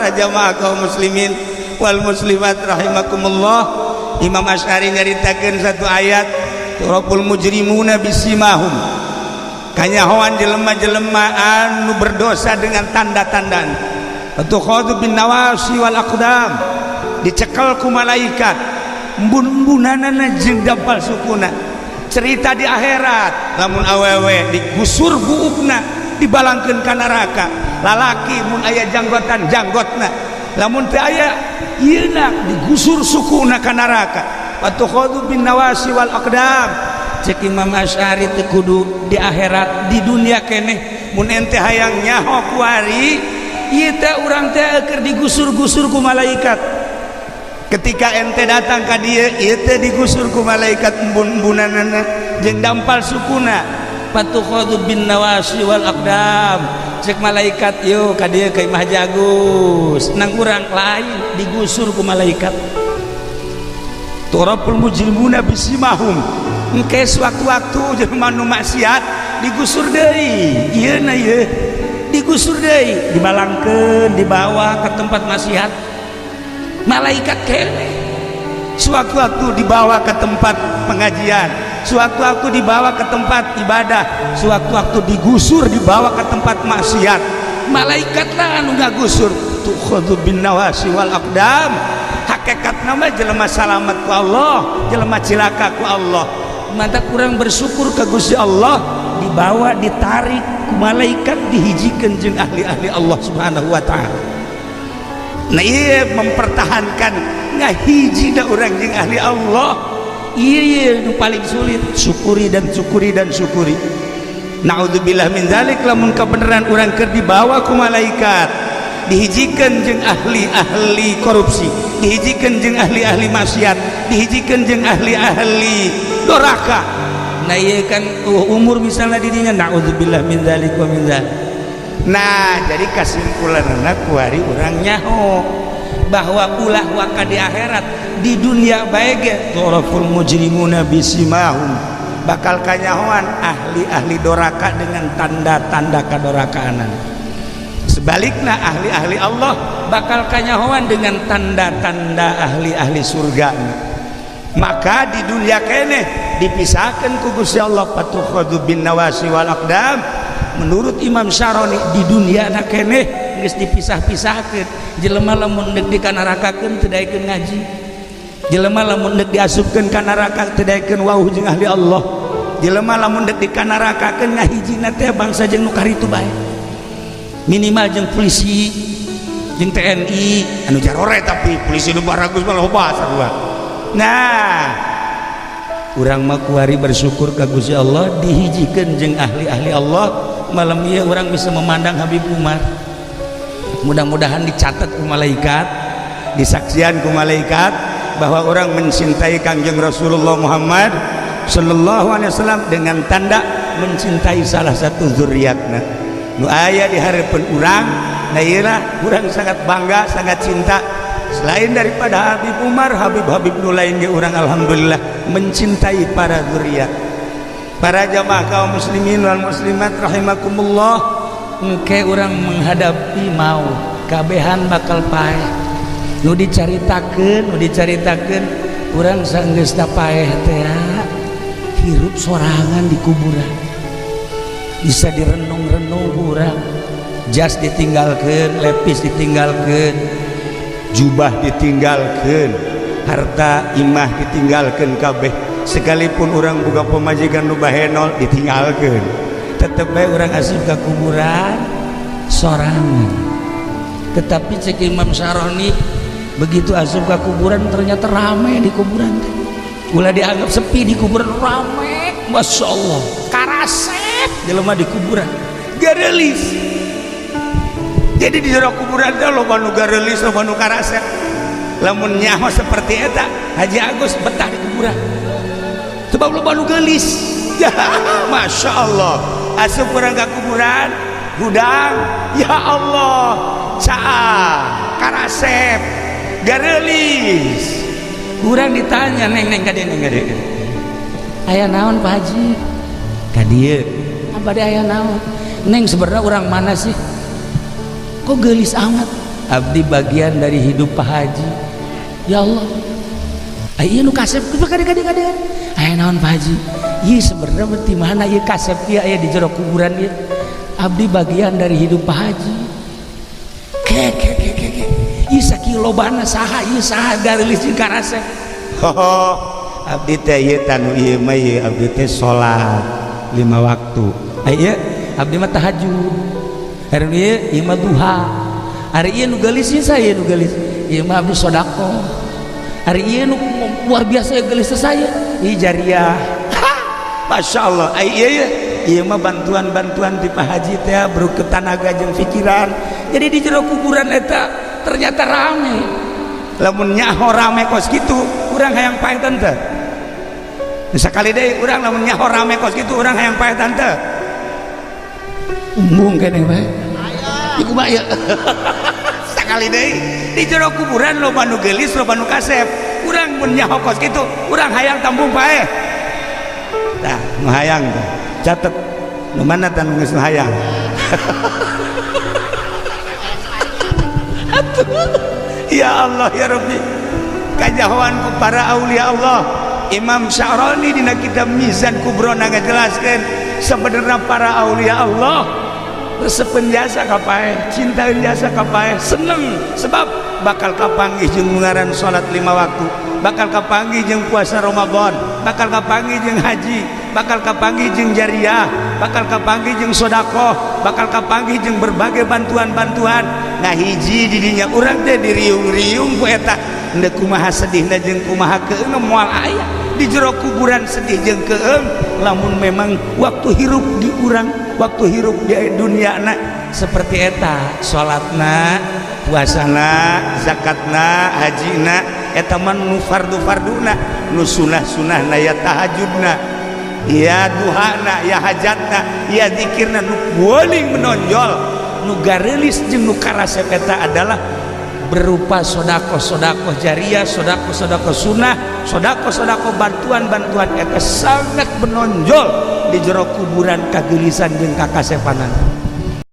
Para jamaah kaum muslimin wal muslimat rahimakumullah, Imam Asy'ari nyaritakeun satu ayat, tu'raful mujrimuna bisimahum, kanyahoan jelema-jelema anu berdosa dengan tanda-tanda, tukhadhu bin nawasi wal aqdam, dicekel ku malaikat embun-embunanana jeung dampal sukuna. Cerita di akhirat, lamun awewe digusur buukna, dibalangkeun ka neraka. Lalaki mun aya janggotan, janggotna, lamun teu aya ieuna, digusur sukuna ka neraka. Watukhadhu bin nawasi wal aqdam. Cek Imam Asy'ari, teu kudu di akhirat, di dunia keneh mun ente hayang nyaho kuari ieu teh urang teh keur digusur-gusur ku malaikat. Ketika ente datang ka dieu, ieu teh digusur ku malaikat embun-embunanana jeung dampal sukuna. Fatukhadhu bin nawasi wal aqdam. Cek malaikat, yo ka dieu ka Imah Jagus. Nang urang lain, digusur ku malaikat. Tu'raful mujrimuna bisimahum. Engke sewaktu-waktu jelema nu maksiat digusur deui ieu na, ieu digusur deui, dibalangkeun, dibawa ke tempat maksiat malaikat kene. Sewaktu-waktu dibawa ke tempat pengajian, sewaktu-waktu dibawa ke tempat ibadah, sewaktu-waktu digusur, dibawa ke tempat maksiat. Malaikat lah anu ngagusur. Tukhadhu bin nawasi wal aqdam. Hakikat nama jelema salamat ku Allah, jelema cilaka ku Allah. Mata kurang bersyukur ke Gusti Allah, dibawa, ditarik ku malaikat, dihijikeun jeung ahli-ahli Allah Subhanahu wa taala. Nah, iya, mempertahankan ngahiji da urang jeung ahli Allah, iya iya nu paling sulit. Syukuri dan syukuri dan syukuri. Naudzubillah min dzalik, lamun kebenaran urang keur dibawa ku malaikat, dihijikan jeung ahli-ahli korupsi, dihijikan jeung ahli-ahli maksiat, dihijikan jeung ahli-ahli doraka. Nah, iya kan, umur misalnya dirinya, naudzubillah min dzalik wa min dzalik. Nah, jadi kesimpulanna kuari urang nyaho bahwa ulah waka di akhirat, di dunia bae ge tu'raful mujrimuna bisimahum, bakal kanyahoan ahli-ahli doraka dengan tanda-tanda kadorakanan. Sebaliknya, ahli-ahli Allah bakal kanyahoan dengan tanda-tanda ahli-ahli surga. Maka di dunia keneh dipisahkan ku Gusti Allah, fatukhadhu bin nawasi wal aqdam. Menurut Imam Syaroni, di dunia na keneh geus dipisah-pisahkeun. Jelema lamun deuk dikanarakakeun, teu daekeun ngaji. Jelema lamun deuk diasupkeun ka neraka, teu daekeun wauh jeung ahli Allah. Jelema lamun deuk dikanarakakeun, ngahijina teh bangsa jeung nu karitu bae, minimal jeung polisi, jeung TNI anu jarore. Tapi polisi nu baragus mah loba sarua. Nah, urang mah kuari bersyukur ka Gusti Allah, dihijikeun jeung ahli-ahli Allah. Malam ieu urang bisa memandang Habib Umar. Mudah-mudahan dicatat ku malaikat, disaksian ku malaikat bahwa orang mencintai Kangjeng Rasulullah Muhammad sallallahu alaihi wasallam dengan tanda mencintai salah satu zuriatna nu aya di hareupeun urang. Nah, iyalah, urang sangat bangga, sangat cinta. Selain daripada Habib Umar, Habib-habib nu lain ge urang alhamdulillah mencintai para zuriat. Para jamaah kaum muslimin wal muslimat rahimakumullah, engke urang menghadapi maut, kabehan bakal paeh. Nu dicaritakeun, nu dicaritakeun urang sanggeusna paeh teh hirup sorangan di kuburan, bisa direnung-renung urang. Jas ditinggalkan, lepis ditinggalkan, jubah ditinggalkan, harta imah ditinggalkan kabeh. Sekalipun orang buka pemajikan nu bahenol, ditinggalkan, tetep bae urang asup ke kuburan sorangan. Tetapi cek Imam Syaroni, begitu asup ke kuburan, ternyata rame di kuburan. Ulah dianggap sepi, di kuburan rame, masya Allah, karasep jelema di kuburan, garelis. Jadi di jero kuburan teh loba nu garelis, loba nu karasep. Lamun nyaho seperti eta, Haji Agus betah di kuburan sebab loba nu geulis. Ya, masya Allah, asup urang ka kuburan hudang, ya Allah, caah, karasep, garelis. Kurang ditanya, "Neng, neng, kadieu, neng, kadieu." "Aya naon, Pak Haji?" "Kadieu." "Apa dia aya naon, neng? Sebenarnya orang mana sih, kok gelis amat?" Abdi bagian dari hidup Pak Haji. Ya Allah, ieu nu kasep kade kade kade. Aya naon, Pak Haji? Ieu sebenarnya di mana ieu kasep ieu aya di jero kuburan ieu? Abdi bagian dari hidup Pak Haji. Ke ke ke ke ke, ieu sakieu lobana saha ieu, saha gareulis jeung karasep? Ho, abdi teh ieu tanu ieu mah ieu abdi teh salat lima waktu. Ieu abdi mah tahajud. Hari ieu, ieu mah duha. Hari ieu nu geulis ieu, saya nu geulis ieu mah abdi sedekah. Hari ieu nu luar biasa ya geulis saya ieu jariah. Masya Allah. Ieu ieu ieu mah bantuan-bantuan ti Pak Haji teh berupa tenaga jeung pikiran. Jadi di jero kuburan eta ternyata rame. Lamun nyaho rame kos kitu, urang hayang paeh teu? Sekali deui, urang lamun nyaho rame kos kitu, urang hayang paeh teu? Embung keneh bae. Iku mah ya. Sekali deui, di jero kuburan loba nu geulis, loba nu kasep. Urang mun nyaho kos kitu, urang hayang tambung paeh? Tah, nu hayang teh catet. Nu mana tah nu geus nu hayang? Atuh, ya Allah ya Rabbi, kajahoan ku para aulia Allah. Imam Sya'rani dina kitab Mizan Kubro ngajelaskeun, sebenarnya para aulia Allah resepeun jasa ka paeh, cintaeun jasa ka paeh, seneng sebab bakal kapanggih jeung ngaran salat lima waktu, bakal kapanggih jeung puasa Ramadan, bakal kapanggih jeung haji, bakal kapanggih jeung jariah, bakal kapanggih jeung sodakoh, bakal kapanggih jeung berbagai bantuan-bantuan. Nah, hiji didinya urang teh diriung-riung ku eta. Endek kumaha sedihna jeung kumaha keung moal aya di jero kuburan sedih jeung keung lamun memang waktu hirup di urang, waktu hirup di dunia na seperti eta, salatna, puasana, zakatna, hajina, eta mah nu fardu-farduna. Nu sunah-sunahna ya tahajudna, ya duhana, ya hajatna, ya zikirna. Nu paling menonjol, nu gareulis jeung nu karasep eta adalah berupa sodakoh-sodakoh jariah, sodakoh-sodakoh sunnah, sodakoh-sodakoh bantuan-bantuan. Eta sangat menonjol di jero kuburan kagelisan jeung kakasepanan.